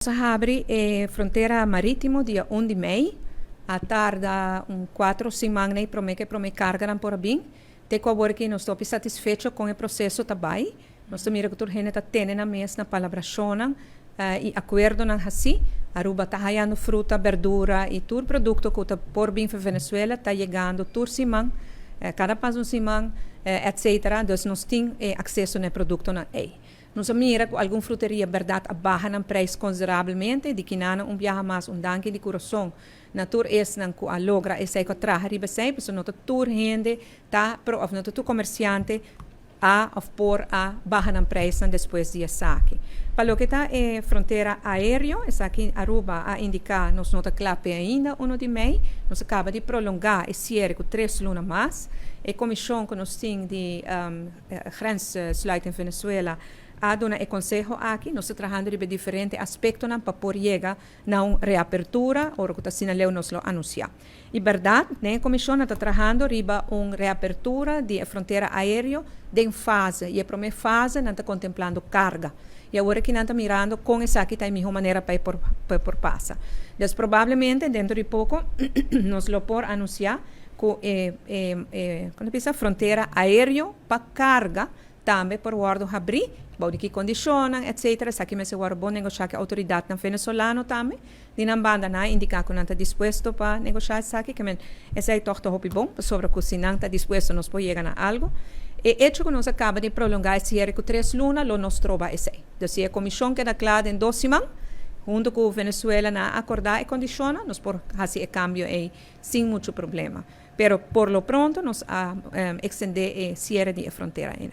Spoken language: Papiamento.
Nos a habri e frontera maritimo dia 1 di mei. A tarda un 4 siman prome cu e prome carga por bin. Te cu awor aki nos ta satisfecho cu e proceso ta bay. Nos ta mira cu tur hende ta tene nan mes na palabracion y acuerdonan asina. Aruba ta hayando fruta, berdura y tur producto cu ta por bin pa Venezuela ta yegando tur siman, cada pas un siman, etc. Dus nos tin aceso na productonan ey. Nos a mira cu algun fruteria, berdad, a baha nan prijs considerablemente, di kinan un biaha mas un danki di curason na tur esnan cu a logra esey, cu a traha riba esey, pasobra no ta tur hende ta pro of no ta tur comerciante a of por a baha nan prijs despues di esaki. Pa loke ta e frontera aereo, esaki Aruba a indica nos no ta cla ainda 1 di mei, nos a caba di prolonga e ciere cu 3 luna mas. E comision cu nos tin di grenssluiting Venezuela a duna e conseho aki, nos ta trahando riba diferente aspectonan pa por yega na un reapertura, ora cu asina leu nos lo anuncia. E berdad, ne, e comision ta trahando riba un reapertura di frontera aereo den fase, y e prome fase nan ta contemplando carga. Y awor cu nan ta mirando con esaki ta e miho manera pa por pasa. Dus probablemente dentro di poco nos lo por anuncia cu con bisa frontera aereo pa carga tambe por wordo habri, bou di ki condicion, etc. Esaki mester wordo bon negocia cu autoridad nan venezolano tambe. Di nan banda nan a indica cu nan ta dispuesto pa negocia esaki, kiermen esey toch ta hopi bon, pasobra cu si nan ta dispuesto, nos por yega na algo. E hecho cu nos a caba di prolonga e ciere cu 3 luna lo no stroba esey. Dus si e comision keda cla den 2 siman, hunto cu Venezuela nan acorda e condicion, nos por haci e cambio ey sin mucho problema. Pero por lo pronto nos a extende e ciere di frontera ainda.